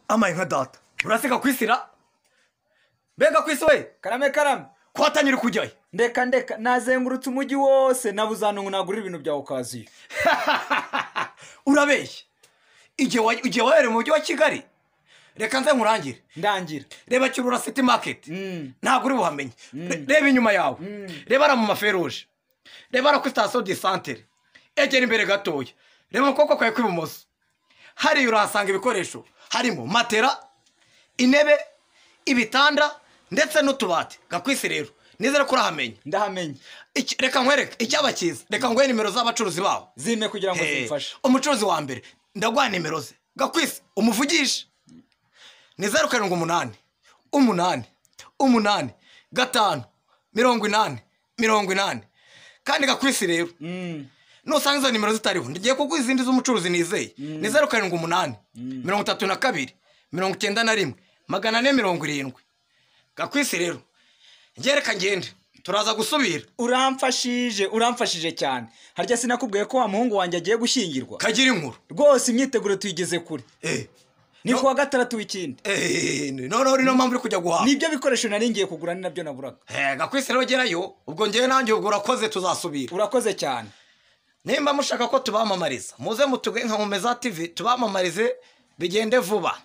Amaye nka data uraseka kwisira mbega kwisi we. Karame karame. Kwatangira kujyayo. Ndeka ndeka, nazengurutse umujyi wose nabuze ahantu ngo nagurire ibintu bya okaziyo. Urabeshya. Igihe wahereye mu mujyi wa Kigali, reka nze nkurangire. Ndangira. Reba Kirura City Market, ntabwo uri buhamenye. Reba inyuma yawe, reba ara mu maferuje, reba ara kuri sitasiyo di santere, egera imbere gatoya, reba mu kuboko kwawe kw'ibumoso, hariya urahasanga ibikoresho harimo matera, intebe, ibitanda ndetse n'utubati. Gakwisi rero nizere ko urahamenya. Ndahamenya. Reka nkwereke icyaba cyiza, reka nguhe nimero z'abacuruzi baho. Zime kugira ngo zimfashe. Umucuruzi wa mbere ndaguha nimero ze. Gakwisi umuvugishe ni 078 8 8 5 80 80. Kandi Gakwisi rero nusanga izo nimero zitariho, ngiye kuguha izindi z'umucuruzi nizeye. Ni 078 32 91 470. Gakwisi rero ngereka ngende, turaza gusubira. Uramfashije, uramfashije cyane. Harya sinakubwiye ko wa muhungu wanjye agiye gushyingirwa? Kagira inkuru. Rwose imyiteguro tuyigeze kure. Ni kuwa gatandatu w'ikindi. Noneho niyo mpamvu uri kujya guhaha. Nibyo bikoresho nari ngiye kugura, ni nabyo naburaga. Gakwisi rero gerayo, ubwo ngewe nanjye ubwo urakoze, tuzasubira. Urakoze cyane. Nimba mushaka ko tubamamariza, muze mutuge nka Nkomeza TV tubamamarize bigende vuba.